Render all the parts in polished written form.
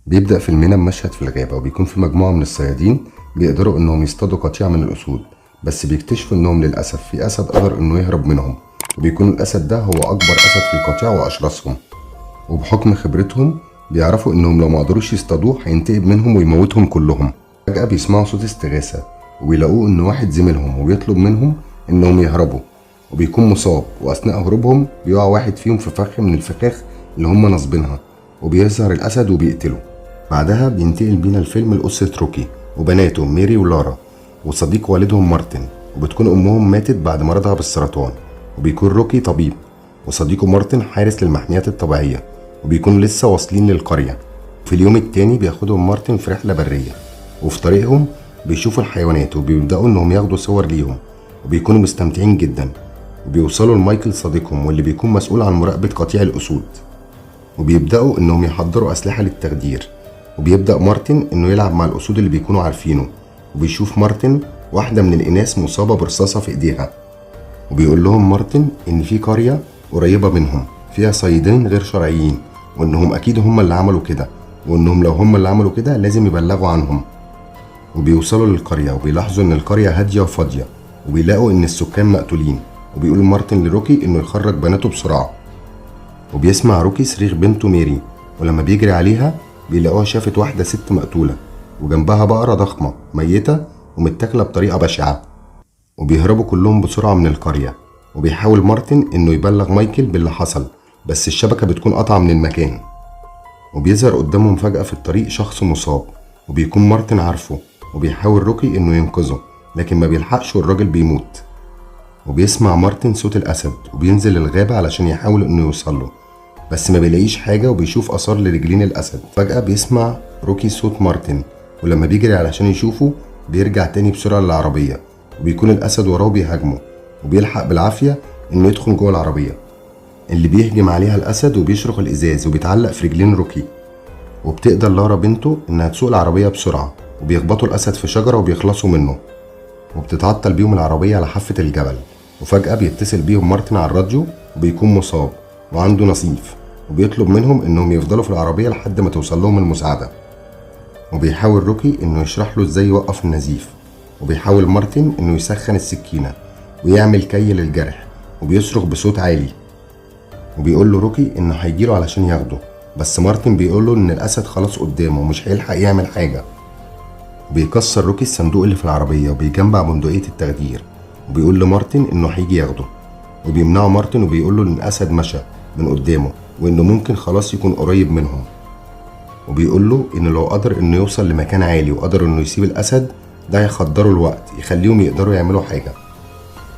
بيبدأ فيلمنا بمشهد في الغابة، وبيكون في مجموعة من الصيادين بيقدروا إنهم يصطادوا قطيع من الأسود، بس بيكتشفوا إنهم للأسف في أسد قدر إنه يهرب منهم، وبيكون الأسد ده هو أكبر أسد في القطيع وأشرسهم. وبحكم خبرتهم بيعرفوا إنهم لو ما قدروش يصطادوه هينتقم منهم ويموتهم كلهم. فجأة بيسمعوا صوت استغاثة وبيلاقوه إن واحد زميلهم، وبيطلب منهم إنهم يهربوا، وبيكون مصاب. وأثناء هروبهم بيقع واحد فيهم في فخ من الفخاخ اللي هم نصبينها، وبيظهر الأسد وبيقتله. بعدها بينتقل بينا الفيلم لأسرة روكي وبناته ميري ولارا وصديق والدهم مارتن، وبتكون أمهم ماتت بعد مرضها بالسرطان. وبيكون روكي طبيب وصديقه مارتن حارس للمحميات الطبيعية، وبيكونوا لسه واصلين للقرية. في اليوم التاني بياخدهم مارتن في رحلة برية، وفي طريقهم بيشوفوا الحيوانات وبيبدأوا إنهم ياخدوا صور ليهم، وبيكونوا مستمتعين جدا. وبيوصلوا لمايكل صديقهم واللي بيكون مسؤول عن مراقبة قطيع الأسود، وبيبدأوا إنهم يحضروا أسلحة للتخدير. وبيبدأ مارتن إنه يلعب مع الأسود اللي بيكونوا عارفينه، وبيشوف مارتن واحدة من الإناث مصابة برصاصة في إيديها. وبيقول لهم مارتن إن في قرية قريبة منهم فيها صيادين غير شرعيين، وإنهم أكيد هم اللي عملوا كده، وإنهم لو هم اللي عملوا كده لازم يبلغوا عنهم. وبيوصلوا للقرية وبيلاحظوا إن القرية هادية وفاضية، وبيلاقوا إن السكان مقتولين. وبيقول مارتن لروكي إنه يخرج بناته بسرعة. وبيسمع روكي صريخ بنته ميري، ولما بيجري عليها بيلاقوها شافت واحدة ست مقتولة وجنبها بقرة ضخمة ميتة ومتاكلة بطريقة بشعة. وبيهربوا كلهم بسرعة من القرية. وبيحاول مارتن إنه يبلغ مايكل باللي حصل، بس الشبكة بتكون قطعة من المكان. وبيظهر قدامهم فجأة في الطريق شخص مصاب، وبيكون مارتن عارفه، وبيحاول روكي إنه ينقذه لكن ما بيلحقش والراجل بيموت. وبيسمع مارتن صوت الأسد وبينزل الغابة علشان يحاول إنه يوصله، بس ما بيلاقيش حاجة وبيشوف آثار لرجلين الأسد. فجأة بيسمع روكي صوت مارتن، ولما بيجري علشان يشوفه بيرجع تاني بسرعة للعربية، وبيكون الأسد وراه بيهاجمه، وبيلحق بالعافية إنه يدخل جوه العربية اللي بيهجم عليها الأسد، وبيشرخ الإزاز وبيتعلق في رجلين روكي. وبتقدر لارا بنته إنها تسوق العربية بسرعة، وبيخبطوا الأسد في شجرة وبيخلصوا منه، وبتتعطل بيهم العربية على حافة الجبل. وفجأة بيتصل بيهم مارتن على الراديو، وبيكون مصاب وعنده نزيف، وبيطلب منهم إنهم يفضلوا في العربية لحد ما توصل لهم المساعدة. وبيحاول روكي إنه يشرح له إزاي يوقف النزيف، وبيحاول مارتن إنه يسخن السكينة ويعمل كي للجرح، وبيصرخ بصوت عالي. وبيقول له روكي إنه هيجيله علشان ياخده، بس مارتن بيقول له إن الأسد خلاص قدامه ومش هيلحق يعمل حاجة. وبيكسر روكي الصندوق اللي في العربية وبيجمع بندقية التخدير، وبيقول لمارتن إنه هيجي ياخده. وبيمنعه مارتن وبيقول له إن الأسد مشى من قدامه وإنه ممكن خلاص يكون قريب منهم. وبيقول له إنه لو قدر إنه يوصل لمكان عالي وقدر إنه يسيب الأسد ده هيخدره الوقت يخليهم يقدروا يعملوا حاجة.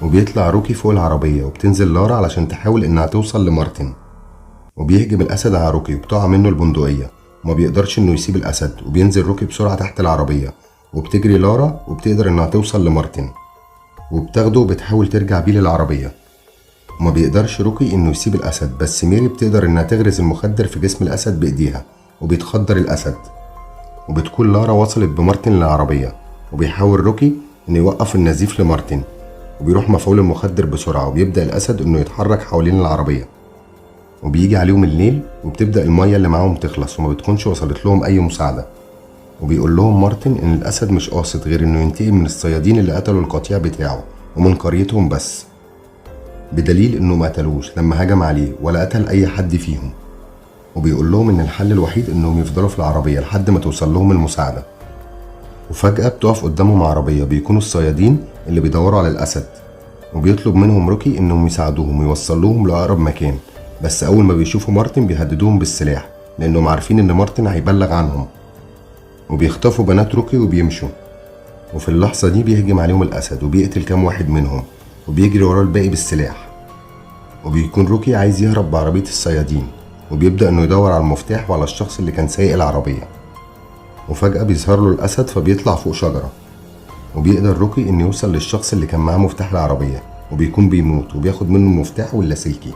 وبيطلع روكي فوق العربية، وبتنزل لارا علشان تحاول إنها توصل لمارتن. وبيهجم الأسد على روكي وبتقع منه البندقية وما بيقدرش إنه يسيب الأسد، وبينزل روكي بسرعة تحت العربية، وبتجري لارا وبتقدر إنها توصل لمارتن، وبتاخده وبتحاول ترجع بيه للعربية. وما بيقدرش روكي إنه يسيب الأسد، بس ميري بتقدر إنها تغرز المخدر في جسم الأسد بإيديها وبيتخدر الأسد. وبتكون لارا وصلت بمارتن للعربية، وبيحاول روكي إنه يوقف النزيف لمارتن، وبيروح مفعول المخدر بسرعة، وبيبدأ الأسد إنه يتحرك حوالين العربية. وبيجي عليهم الليل وبتبدأ المية اللي معاهم تخلص وما بتكونش وصلت لهم أي مساعدة. وبيقول لهم مارتن إن الأسد مش قاصد غير إنه ينتقم من الصيادين اللي قتلوا القطيع بتاعه ومن قريتهم بس، بدليل إنه ما قتلوش لما هجم عليه ولا قتل أي حد فيهم. وبيقول لهم إن الحل الوحيد إنهم يفضلوا في العربية لحد ما توصل لهم المساعدة. وفجأة بتقف قدامهم عربية بيكونوا الصيادين اللي بيدوروا على الأسد، وبيطلب منهم روكي إنهم يساعدوهم ويوصلوهم لأقرب مكان، بس أول ما بيشوفوا مارتن بيهددوهم بالسلاح لأنهم عارفين إن مارتن هيبلغ عنهم. وبيخطفوا بنات روكي وبيمشوا. وفي اللحظة دي بيهجم عليهم الأسد وبيقتل كام واحد منهم، وبيجري وراه الباقي بالسلاح. وبيكون روكي عايز يهرب بعربية الصيادين، وبيبدأ إنه يدور على المفتاح وعلى الشخص اللي كان سايق العربية. وفجأة بيظهر له الأسد فبيطلع فوق شجرة، وبيقدر روكي إنه يوصل للشخص اللي كان معاه مفتاح العربية، وبيكون بيموت وبياخد منه المفتاح واللاسلكي.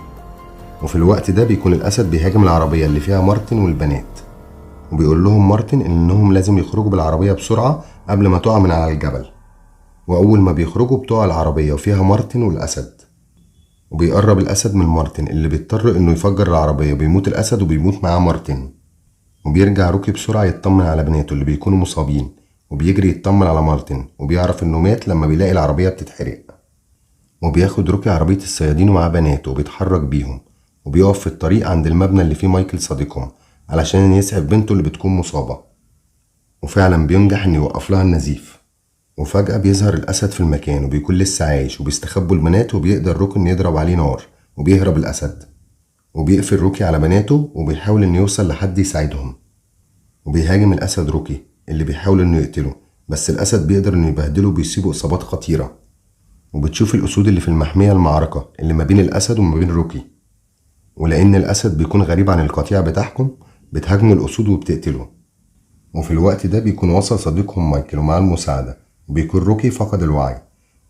وفي الوقت ده بيكون الأسد بيهاجم العربية اللي فيها مارتن والبنات، وبيقول لهم مارتن إنهم لازم يخرجوا بالعربية بسرعة قبل ما تقع من على الجبل. وأول ما بيخرجوا بتقع العربية وفيها مارتن والأسد، وبيقرب الأسد من مارتن اللي بيضطر إنه يفجر العربية، وبيموت الأسد وبيموت معاه مارتن. وبيرجع روكي بسرعة يطمن على بناته اللي بيكونوا مصابين، وبيجري يطمن على مارتن وبيعرف انه مات لما بيلاقي العربية بتتحرق. وبياخد روكي عربية الصيادين ومعاه بناته وبيتحرك بيهم، وبيقف في الطريق عند المبنى اللي فيه مايكل صديقهم علشان يسعف بنته اللي بتكون مصابة، وفعلا بينجح انه يوقف لها النزيف. وفجأة بيظهر الأسد في المكان وبيكون لسه عايش، وبيستخبوا البنات وبيقدر روكي انه يضرب عليه نار وبيهرب الأسد. وبيقفل روكي على بناته وبيحاول انه يوصل لحد يساعدهم، وبيهاجم الأسد روكي اللي بيحاول انه يقتله، بس الأسد بيقدر انه يبهدله وبيصيبه إصابات خطيرة. وبتشوف الأسود اللي في المحمية المعركة اللي ما بين الأسد وما بين روكي، ولأن الأسد بيكون غريب عن القطيع بتاعهم بتهاجمه الأسود وبتقتله. وفي الوقت ده بيكون وصل صديقهم مايكل ومعاه المساعدة، وبيكون روكي فقد الوعي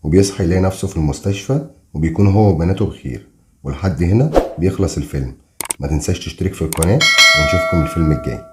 وبيصحى يلاقي نفسه في المستشفى، وبيكون هو وبناته بخير. ولحد هنا بيخلص الفيلم. ما تنساش تشترك في القناة ونشوفكم الفيلم الجاي.